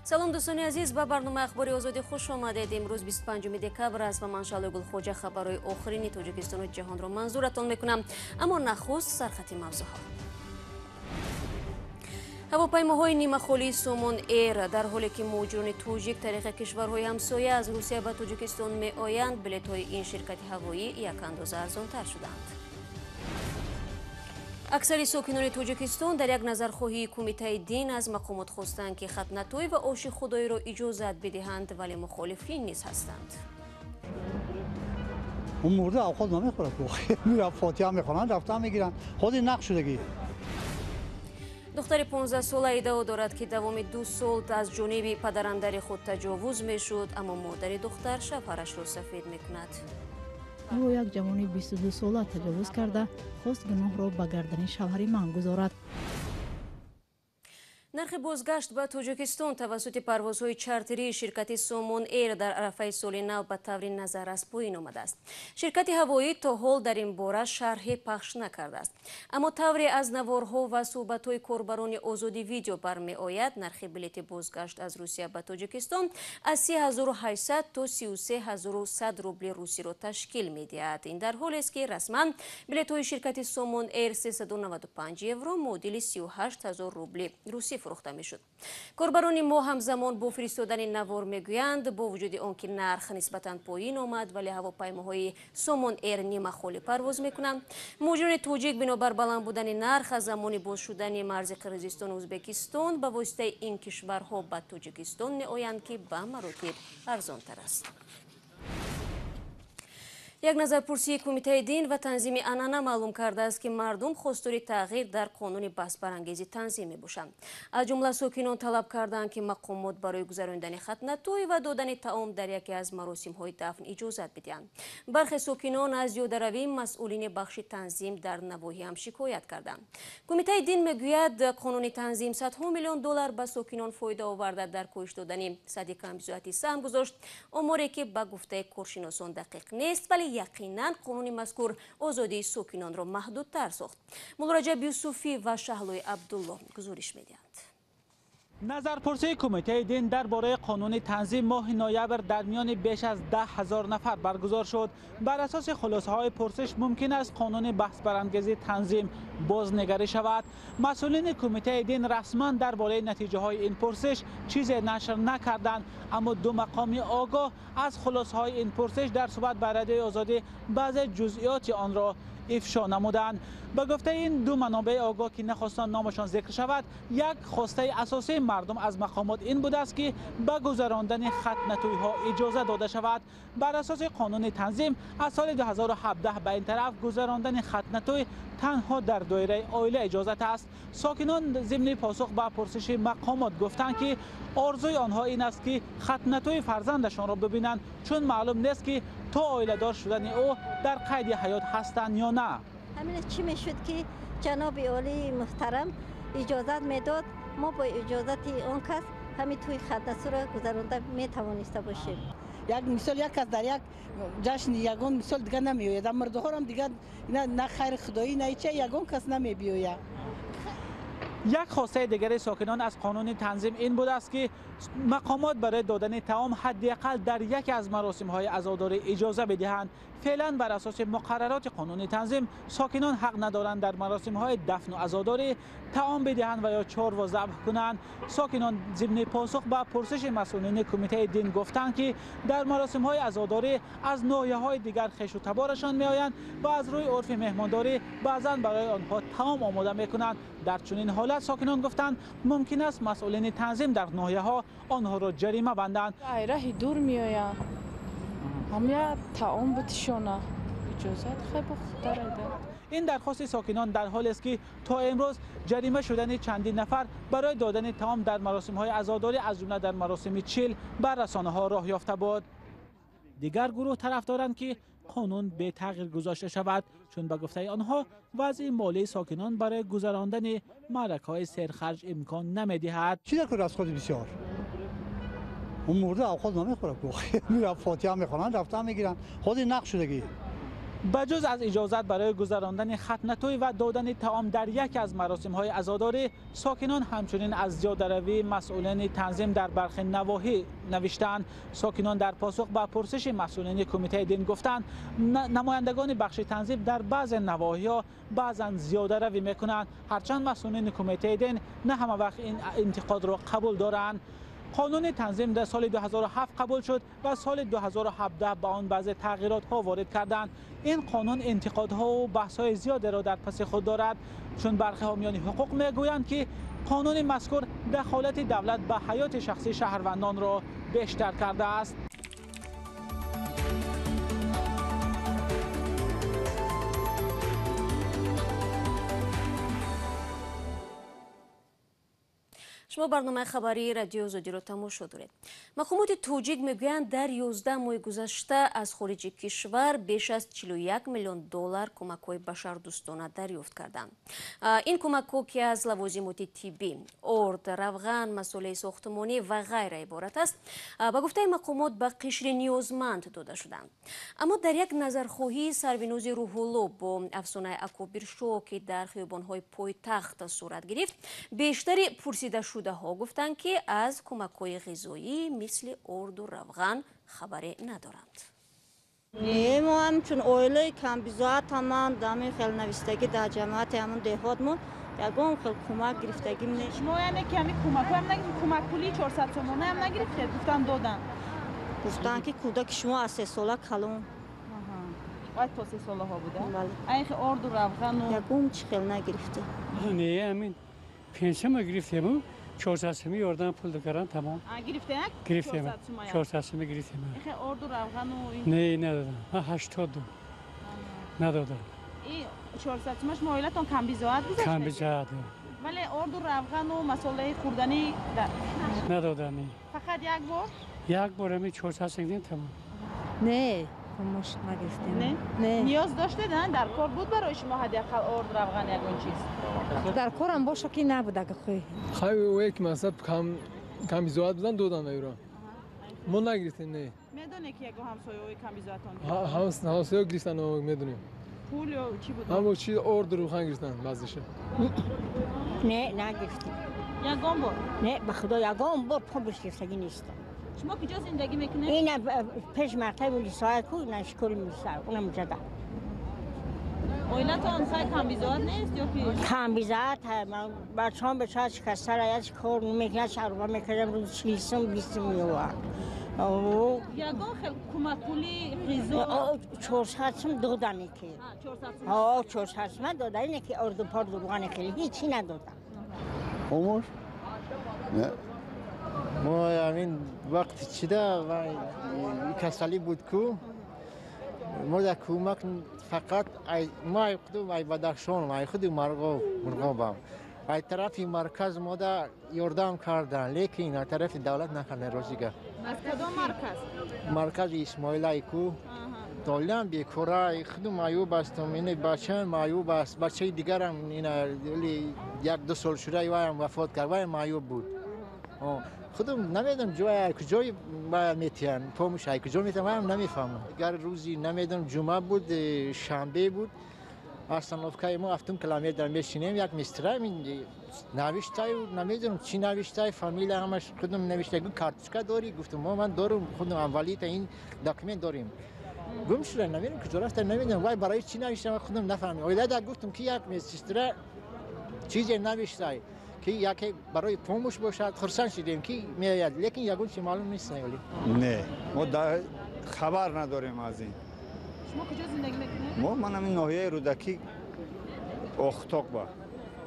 Салом, дӯстони азиз, ба барномаи Ахбори Озодӣ хуш омадед. Имрӯз 25 декабр аст ва ман, Шаҳлои Гулхоҷа, хабарҳои охирини Тоҷикистону ҷаҳонро манзуратон мекунам. Аммо нахуст сархати мавзӯъҳо. Ҳавопаймоҳои нимахолии Сомон Эйр, дар ҳоле ки муҳоҷирони тоҷик тариқи кишварҳои ҳамсоя аз Русия ба Тоҷикистон меоянд, билетҳои ин ширкати ҳавоӣ якандоза арзонтар шуданд. Аксари сокинони Тоҷикистон дар як назархоҳии Кумитаи дин аз мақомот хостанд, ки хатнатӯй ва оши худоиро иҷозат бидиҳанд, вале мухолифин низ ҳастанд. Он мурда авқот намехӯрад, фотиҳа мехонанд, рафта мегиранд, ҳозир нақш шудагӣ. Духтари 15-сола иддао дорад, ки давоми 2 сол аз ҷониби падарандари худ таҷовуз мешуд, аммо модари духтар шавҳарашро сафед мекунад. Ӯро як ҷавони 22-сола таҷовуз карда, хост гуноҳро ба гардани шавҳари ман гузорад. Нархи бозгашт ба Тоҷикистон тавассути парвозҳои чартерии ширкати Сомон Эйр дар арафаи соли нав ба таври назаррас поин омадааст. Ширкати ҳавоӣ то ҳол дар ин бора шарҳе пахш накардааст, аммо тавре аз наворҳо ва суҳбатҳои корбарони Озоди Видео бармеояд, нархи билети бозгашт аз Русия ба Тоҷикистон аз 3800 то 33 100 рубли русиро ташкил медиҳад. Ин дар ҳолест, ки расман билетҳои ширкати Сомон Эйр 395 евро, муодили 38 ҳазор рубли русӣ, фурӯхта мешуд. Корбарони мо ҳамзамон бо фиристодани навор мегӯянд, бо вуҷуди он ки нарх нисбатан поин омад, вале ҳавопаймоҳои Сомон Эйр нимахолӣ парвоз мекунанд. Муҳоҷирони тоҷик бинобар баланд будани нарх аз замони боз шудани марзи Қирғизистону Ӯзбекистон ба воситаи ин кишварҳо ба Тоҷикистон меоянд, ки ба маротиб арзонтар аст. Як назарпурсии Кумитаи дин ва танзими анъана маълум кардааст, ки мардум хостори тағйир дар қонуни баҳсбарангези танзим мебошанд. Аз ҷумла сокинон талаб карданд, ки мақомот барои гузаронидани хатнатӯй ва додани таом дар яке аз маросимҳои дафн иҷозат бидиҳанд. Бархе сокинон аз зиёдаравии масъулини бахши танзим дар навоҳӣ ҳам шикоят карданд. Кумитаи дин мегӯяд, қонуни танзим садҳо миллион доллар ба сокинон фоида оварда, дар коҳиш додани сатҳи камбизоатӣ саҳм гузошт, оморе ки ба гуфтаи коршиносон дақиқ нест, вале яқинан қонуни мазкур озодии сокинонро маҳдудтар сохт. Муллораҷаб Юсуфӣ ва Шаҳлои Абдулло гузориш медиҳанд. Назарпурсии Кумитаи дин дар бораи қонуни танзим моҳи ноябр дар миёни беш аз 10 000 нафар баргузор шуд. Бар асоси хулосаҳои пурсиш мумкин аст қонуни баҳсбарангези танзим бознигарӣ шавад. Масъулини Кумитаи дин расман дар бораи натиҷаҳои ин пурсиш чизе нашр накарданд, аммо ду мақоми огоҳ аз хулосаҳои ин пурсиш дар суҳбат ба Радиои Озодӣ баъзе ҷузъиёти онро ифшо намуданд. Ба гуфтаи ин ду манобеи огоҳ, ки нахостанд номашон зикр шавад, як хостаи асосии мардум аз мақомот ин будааст, ки ба гузарондани хатнатӯйҳо иҷоза дода шавад. Бар асоси қонуни танзим аз соли 2017 ба ин тараф гузарондани хатнатӯй танҳо дар доираи оила иҷозат аст. Сокинон зимни посух ба пурсиши мақомот гуфтанд, ки орзуи онҳо ин аст, ки хатнатӯи фарзандашонро бибинанд, чун маълум нест, ки то оиладор шудани ӯ дар қайди ҳаёт ҳастанд ё на. Ҳамин чӣ мешуд, ки ҷаноби олии муҳтарам иҷозат медод, мо бо иҷозати он кас ҳамин тӯи хатнатӯро гузаронда метавониста бошем. Як мисол, як кас дар як ҷашн ягон мисол дигар намеояд, мурдаҳорам дигар на хайри худоӣ, на ича, ягон кас намебиёяд. Як хостаи дигари сокинон аз қонуни танзим ин будааст, ки мақомот барои додани таом ҳадди ақал дар яке аз маросимҳои азодорӣ иҷоза бидиҳанд. Феълан бар асоси муқаррароти қонуни танзим сокинон ҳақ надоранд дар маросимҳои дафну азодорӣ таом бидиҳанд ва ё чорво забҳ кунанд. Сокинон зимни посух ба пурсиши масъулини Кумитаи дин гуфтанд, ки дар маросимҳои азодорӣ аз ноҳияҳои дигар хешу таборашон меоянд ва аз рӯи урфи меҳмондорӣ баъзан барои онҳо таом омода мекунанд. Дар чунин ҳолат, сокинон гуфтанд, мумкин аст масъулини танзим дар ноҳияҳо онҳоро ҷарима банданд. Раҳи дур меоянд, ҳамя таом бутишона иҷозат хеле хубтар. Ин дархости сокинон дар ҳолест, ки то имрӯз ҷарима шудани чандин нафар барои додани таом дар маросимҳои азодорӣ, аз ҷумла дар маросими чил, ба расонаҳо роҳ ёфта буд. Дигар гурӯҳ тарафдоранд, ки қонун бетағйир гузошта шавад, чун ба гуфтаи онҳо вазъи молии сокинон барои гузарондани маъракаҳои серхарҷ имкон намедиҳад. Чӣ дар расходи бисёр? Он мурда авқот намехӯрад, фотиҳа мехонанд, рафта мегиранд, ҳозир нақш шудагӣ. Ба ҷуз аз иҷозат барои гузарондани хатнатӯй ва додани таом дар яке аз маросимҳои азодорӣ, сокинон ҳамчунин аз зиёдаравии масъулини танзим дар бархи навоҳӣ навиштаанд. Сокинон дар посух ба пурсиши масъулини кумитаи дин гуфтанд, намояндагони бахши танзим дар баъзе навоҳиҳо баъзан зиёдаравӣ мекунанд, ҳарчанд масъулини кумитаи дин на ҳама вақт ин интиқодро қабул доранд. Қонуни танзим дар соли 2007 қабул шуд ва соли 2017 ба он баъзе тағйиротҳо ворид карданд. Ин қонун интиқодҳо ва баҳсҳои зиёдеро дар паси худ дорад, чун бархи ҳомиёни ҳуқуқ мегӯянд, ки қонуни мазкур дахолати давлат ба ҳаёти шахсии шаҳрвандонро бештар кардааст. Шумо барномаи хабарии Радиои Озодиро тамошо доред. Мақомоти тоҷик мегӯянд, дар 11 моҳи гузашта аз хориҷи кишвар беш аз 41 миллион доллар кӯмакҳои башардӯстона дарёфт карданд. Ин кӯмакҳо, ки аз лавозимоти тиббӣ, орд, равған, масолеҳи сохтмонӣ ва ғайра иборат аст, ба гуфтаи мақомот ба қишри ниёзманд дода шуданд. Аммо дар як назархоҳии Сарвинози Рӯҳулло бо афсонаи Акобиршо, ки дар хиёбонҳои пойтахт сурат гирифт, бештари пурсида шудаҳо гуфтанд, ки аз кӯмакҳои ғизоӣ мисли орду равған хабаре надоранд. Не, мо ҳамчун оилаи камбизоат ҳаманд, ҳамин хел навистагӣ дар ҷамоати ҳамон деҳотмон ягон хел кӯмак гирифтагим не. Шумо яъне ки ҳамин кӯмакҳоям нагирифт, кӯмакпулии 400 сомонаам нагирифтед? Гуфтан додан. Гуфтан, ки кӯдаки шумо аз 3 сола калон. Бояд то 3 солаҳо буда? Айн хел орду равғану ягон чӣ хел нагирифтем. Не, ҳамин пенсияма гирифтему, 400 сомӣ ёрдам пул кардан, тамом. Гирифтем? Гирифтем. 400 сомӣ гирифтем. Ихе орду равғану Не, надодам. Ман 82 надодам. И 400 сомаш мо оилатон камбизоат гузашта? Камбизоат. Вале орду равғану масолеҳи хӯрданӣ надодам. Фақат як бор? Як бор ҳамин 400 сом гирифтем, тамом. Не, хомӯш нагирифтем. Не? Не. Ниёз доштед, дар кор буд барои шумо ҳадди ақал орд, равған ягон чиз? Дар корам боша ки набуд ага хӯй. Хай ое ки масалан камбизоат будан додан аюро. Мо нагирифтем, не. Медонед, ки ягон ҳамсояҳои камбизоатон ҳамсояҳо гирифтан, медонем. Пул ё чӣ буд? Ҳамо чи орду равған гирифтан баъзеша. Не, нагирифтем. Ягон бор? Не, ба худо ягон бор помощь гирифтагӣ нестам. Шумо куҷо зиндагӣ мекунед? Ина пеш мактаби милисоя ку, ина школи милисоя, унам ҷада. Оилатон хай камбизоат нест ё ки? Камбизоат, бачаам бечора шикастара, як кор намекунад, шаруба мекардам, рӯз 40 сом, 20 сом меовард. Ягон хел кӯмакпули ғизо? 400 сом додане ки. 400 сом? 400 сом додане ки орду порду руғане хеле ҳечи надодам. Помощь? Не. Мо ҳамин вақти чида касалӣ буд ку, мо дар кӯмак фақат мо ай худум ай Бадахшон, ай худи Мурғобам, ай тарафи марказ мода ёрдам кардан, лекин ай тарафи давлат накардан розига. Аз кадом марказ? Маркази Исмоилай ку. Толиам бекора, худум маъюб ҳастам, ин бачаам маъюб аст, бачаи дигарам ина 1-2 сол шуда ваям вафот кард, ваям маъюб буд. Худум намедонам ҷой куҷои метиҳанд, помощь ай куҷо метиҳанд, ваям намефаҳмам. Дигар рӯзи намедонам ҷумъа буд, шанбе буд, остановкаи мо 7 километр мешинем, як мистра навиштаю, намедонам чӣ навиштай, фамилия ҳамаш худум навишта, гу карточка дорӣ? Гуфтум мо ман дорум, худум аввалита ин документ дорем. Гум шуда, намедонам куҷо рафта, намедонам вай барои чӣ навишта, худум нафаҳмидам. Оилада гуфтум ки як медсестра чизе навиштай ки яке барои помощь бошад, хурсанд шудем ки меояд, лекин ягон чи маълум нест. Не, мо хабар надорем аз ин. Шумо куҷо зиндагӣ мекунед? Мо ман ҳамин ноҳияи Рӯдакӣ, Охтоқ ба.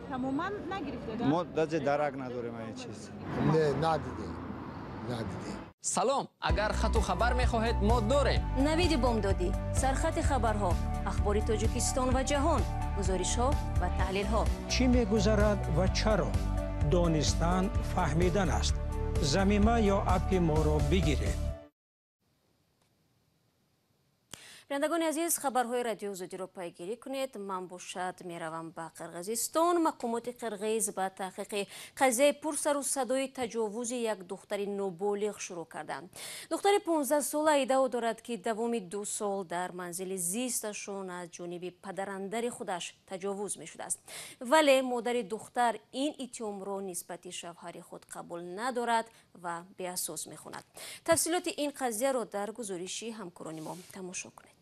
Тамоман нагирифтед? Мо даже дарак надорем аз ин чиз. Не, надидем, надидем. Салом, агар хату хабар мехоҳед, мо дорем. Навиди бомдодӣ, сархати хабарҳо, ахбори Тоҷикистон ва ҷаҳон, гузоришҳо ва таҳлилҳо. Чӣ мегузарад ва чаро? Донистан фаҳмидан аст. Замима ё аппи моро бигиред. Бинандагони азиз, хабарҳои Радиои Озодиро пайгирӣ кунед. Ман бошад меравам ба Қирғизистон. Мақомоти қирғиз ба таҳқиқи қазияи пурсару садои таҷовузи як духтари ноболиғ шурӯъ карданд. Духтари 15-сола иддао дорад, ки давоми 2 сол дар манзили зисташон аз ҷониби падарандари худаш таҷовуз мешудааст. Вале модари духтар ин иттиҳомро нисбати шавҳари худ қабул надорад ва беасос мехонад. Тафсилоти ин қазияро дар гузориши ҳамкорони мо тамошо кунед.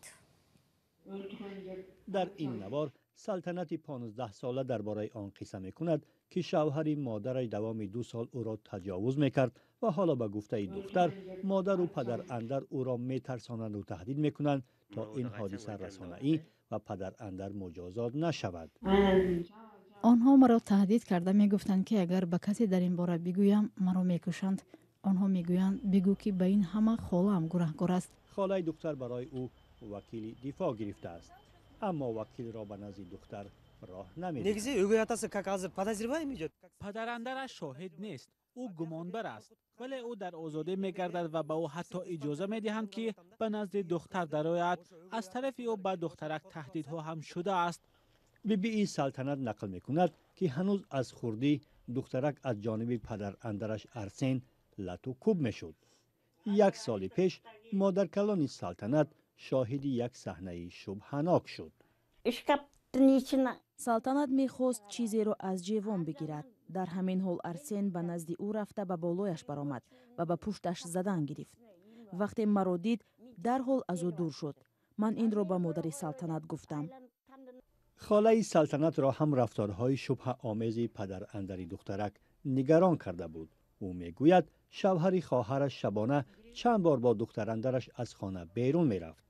Дар ин навор Салтанати 15-сола дар бораи он қисса мекунад, ки шавҳари модараш давоми 2 сол ӯро таҷовуз мекард ва ҳоло ба гуфтаи духтар модару падарандар ӯро метарсонанду таҳдид мекунанд, то ин ҳодиса расонаӣ ва падарандар муҷозот нашавад. Онҳо маро таҳдид карда мегуфтанд, ки агар ба касе дар ин бора бигӯям, маро мекушанд. Онҳо мегӯянд, бигӯ, ки ба ин ҳама холаам гунаҳкор аст. Холаи духтар барои ӯ вакили дифоъ гирифтааст, аммо вакилро ба назди духтар роҳ намедиҳад. Падарандараш шоҳид нест, ӯ гумонбар аст, вале ӯ дар озодӣ мегардад ва ба ӯ ҳатто иҷоза медиҳанд, ки ба назди духтар дарояд. Аз тарафи ӯ ба духтарак таҳдидҳо ҳам шудааст. Бибии Салтанат нақл мекунад, ки ҳанӯз аз хурдӣ духтарак аз ҷониби падарандараш Арсен лату кӯб мешуд. Як соли пеш модаркалони Салтанат шоҳиди як саҳнаи шубҳанок шуд. Салтанат мехост чизеро аз ҷевон бигирад. Дар ҳамин ҳол Арсен ба назди ӯ рафта ба болояш баромад ва ба пушташ задан гирифт. Вақте маро дид, дарҳол аз ӯ дур шуд. Ман инро ба модари Салтанат гуфтам. Холаи Салтанатро ҳам рафторҳои шубҳаомези падарандари духтарак нигарон карда буд. Ӯ мегӯяд, шавҳари хоҳараш шабона чанд бор бо духтарандараш аз хона берун мерафт.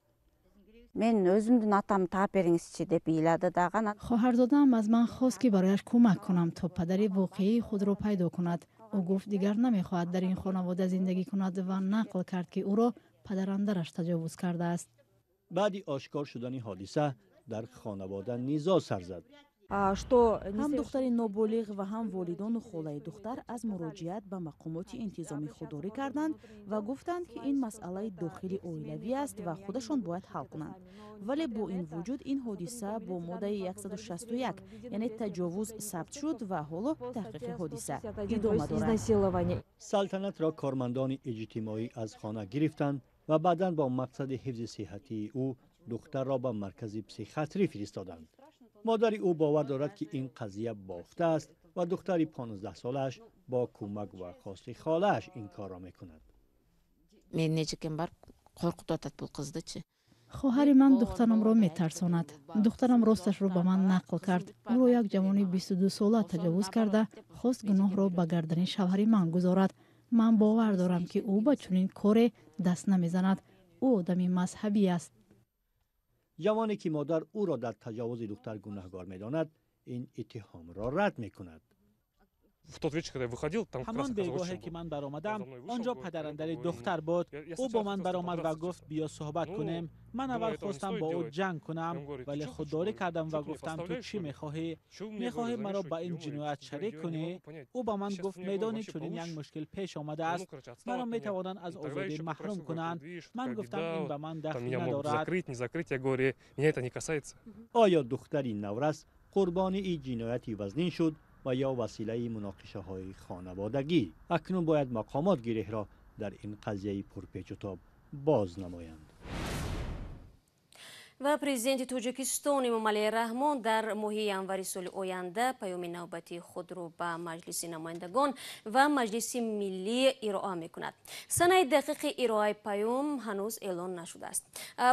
Мен өзүмдүн атамды таап бериңизчи деп ыйлады дагы. Хоҳарзодаам аз ман хост, ки барояш кӯмак кунам, то падари воқеии худро пайдо кунад. Ӯ гуфт, дигар намехоҳад дар ин хонавода зиндагӣ кунад ва нақл кард, ки ӯро падарандараш таҷовуз кардааст. Баъди ошкор шудани ҳодиса дар хонавода низоъ сар зад. Ҳам духтари ноболиғ ва ҳам волидону холаи духтар аз муроҷиат ба мақомоти интизомӣ худдорӣ карданд ва гуфтанд, ки ин масъалаи дохили оилавӣ аст ва худашон бояд ҳал кунанд. Вале бо ин вуҷуд ин ҳодиса бо моддаи 161, яъне таҷовуз, сабт шуд ва ҳоло таҳқиқи ҳодиса идома дорад. Салтанатро кормандони иҷтимоӣ аз хона гирифтанд ва баъдан бо мақсади ҳифзи сиҳатии ӯ духтарро ба маркази психиатрӣ фиристоданд. Модари ӯ бовар дорад, ки ин қазия бофта аст ва духтари 15-солааш бо кӯмак ва хости холааш ин корро мекунад. Менин эжекем барып коркутуп атат бул кыздычы. Хоҳари ман духтарамро метарсонад. Духтарам росташро ба ман нақл кард. Ӯро як ҷавони 22-сола таҷовуз карда, хост гуноҳро ба гардани шавҳари ман гузорад. Ман бовар дорам, ки ӯ ба чунин коре даст намезанад. Ӯ одами мазҳабӣ аст. Ҷавоне, ки модар ӯро дар таҷовузи духтар гунаҳгор медонад, ин иттиҳомро рад мекунад. Ҳамон бегоҳе, ки ман баромадам, он ҷо падарандари духтар буд. Ӯ бо ман баромад ва гуфт, биё суҳбат кунем. Ман аввал хостам бо ӯ ҷанг кунам, вале худдорӣ кардам ва гуфтам, ту чӣ мехоҳӣ? Мехоҳӣ маро ба ин ҷиноят шарик кунӣ? Ӯ ба ман гуфт, медонӣ, чунин як мушкил пеш омадааст, маро метавонанд аз озодӣ маҳрум кунанд. Ман гуфтам, ин ба ман дахл надорад. Оё духтари наврас қурбонии ҷинояти вазнин шуд ва ё василаи муноқишаҳои хонаводагӣ? Акнун бояд мақомот гиреҳро дар ин қазияи пурпечутоб боз намоянд. Ва президенти Тоҷикистон Эмомалӣ Раҳмон дар моҳи январи соли оянда паёми навбатии худро ба Маҷлиси намояндагон ва Маҷлиси миллӣ ироа мекунад. Санаи дақиқи ироаи паём ҳанӯз эълон нашудааст.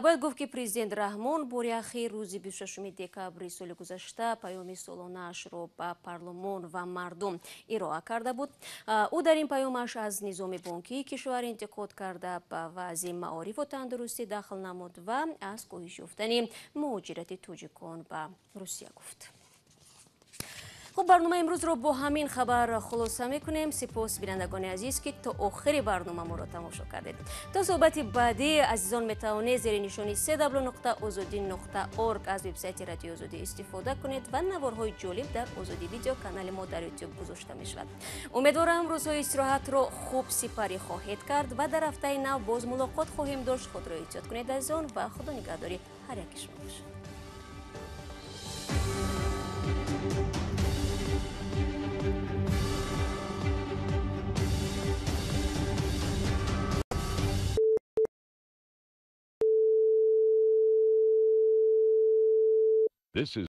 Бояд гуфт, ки президент Раҳмон бори ахир рӯзи 26 декабри соли гузашта паёми солонаашро ба парлумон ва мардум ироа карда буд. Ӯ дар ин паёмаш аз низоми бонкии кишвар интиқод карда, ба вазъи маорифу тандурустӣ дахл намуд ва аз коҳиш ёфтани муҳоҷирати тоҷикон ба Русия гуфт. Хуб, барномаи имрӯзро бо ҳамин хабар хулоса мекунем. Сипос, бинандагони азиз, ки то охири барнома моро тамошо кардед. То суҳбати баъдӣ, азизон, метавонед зери нишони www.ozodi.org аз вебсайти Радиои Озодӣ истифода кунед ва наворҳои ҷолиб дар Озодӣ Видео, канали мо дар Ютуб, гузошта мешавад. Умедворам, рӯзҳои истироҳатро хуб сипарӣ хоҳед кард ва дар ҳафтаи нав боз мулоқот хоҳем дошт. Худро эҳтиёт кунед, азизон, ва худо нигаҳдори ҳар яки шумо бошад. This is